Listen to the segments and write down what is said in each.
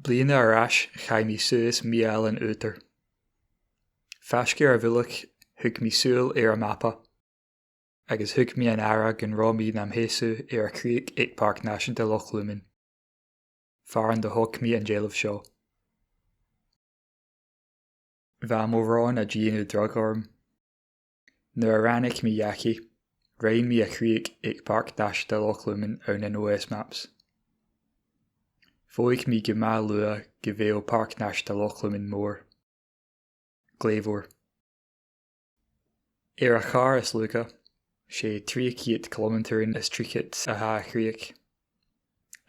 Bliana ar ais chaith mí suas mí álainn uachtair. Faisce ar bhualach thug mí súil ar a mapa agus thug mí an aire gon raibh mí 'nam sheasamh ar a chríoch ag Páirc Náisiúnta Loch Lúmain, fearann do thóg mí an deilbh seo. Bha mo bhrón a dhéanamh drog orm. Nuair a ráinig mí dheachaigh, roinn mí a chríoch ag Páirc Náisiúnta Loch Lúmain ann in OS Maps. Bhóigh mí go maith luath go bheadh Páirc Náisiúnta Loch Lúmain mór. Glébhór. Ar a charr is lúgha, sé 300 kilometer is tríochad athá a chríoch,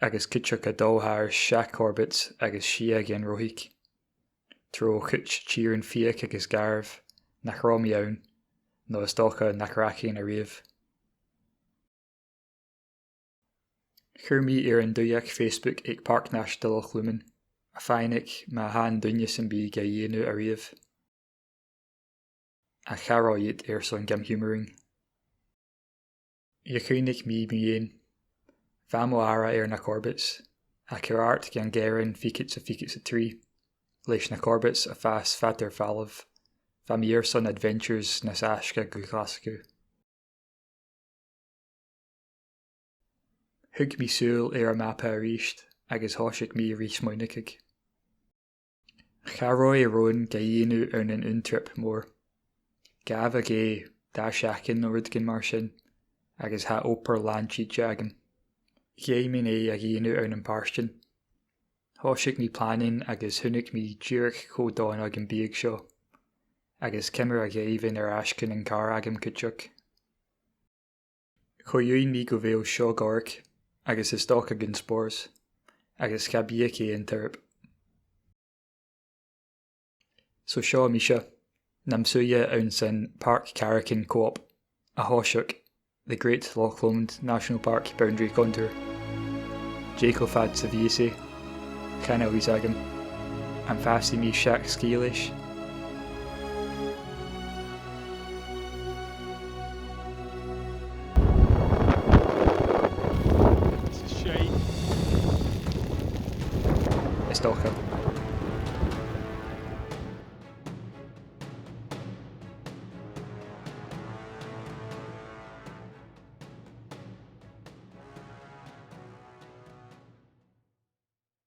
agus cuiteach a dul thar seacht Corbetts agus sia ghen rothaigh. Treo chuit tíreann fiach agus garbh nach raibh mé ann, nó is dócha nach rachainn ariamh. Chuir mé ar an dúdhach Facebook ag Páirc Náisiúnta Loch Lúmain, a fainic má tha an duine san bith dhá dhéanamh ariamh. Ach cha raibh iad ar son gam humoring. Dheachaoinigh mí mí fhéin. Bha mo aire ar na Corbetts, ach ar art gan géireann fichit sa fichit sa trí, leis na Corbetts a fás fat ar falamh, bha mí ar son adventures nas aisce go Glasgow. Thug mí súil ar a mapa aríst agus thoisigh mí rí-smaoineachadh. Cha raibh a romhainn dhá dhéanamh ar an un-trip mór. Gabh a gé dá seachtain nó rud éigin mar sin agus thá ópar lán títe agam. Gheibh mé é a dhéanamh ar an bpárstin. Thoisigh mé pleanáin agus tháinig mé díreach chomh dona ag an bíog seo. Agus cimir a gheibh ar ais chun an carr agam cúiteach. Chomhdhein mé go bheadh seo gorc agus is dócha gon spórs, agus cha bíodh é an tuirp. So seo mise, 'nam suidhe ann san Páirc Carrachan Co-op, a thoiseach The Great Loch Lomond National Park Boundary Contour. Dé chomh fad 's a bhíos é? Chan fhios agam. An bhfásfaidh mé seacht sciath leis? This is shite. Is dócha.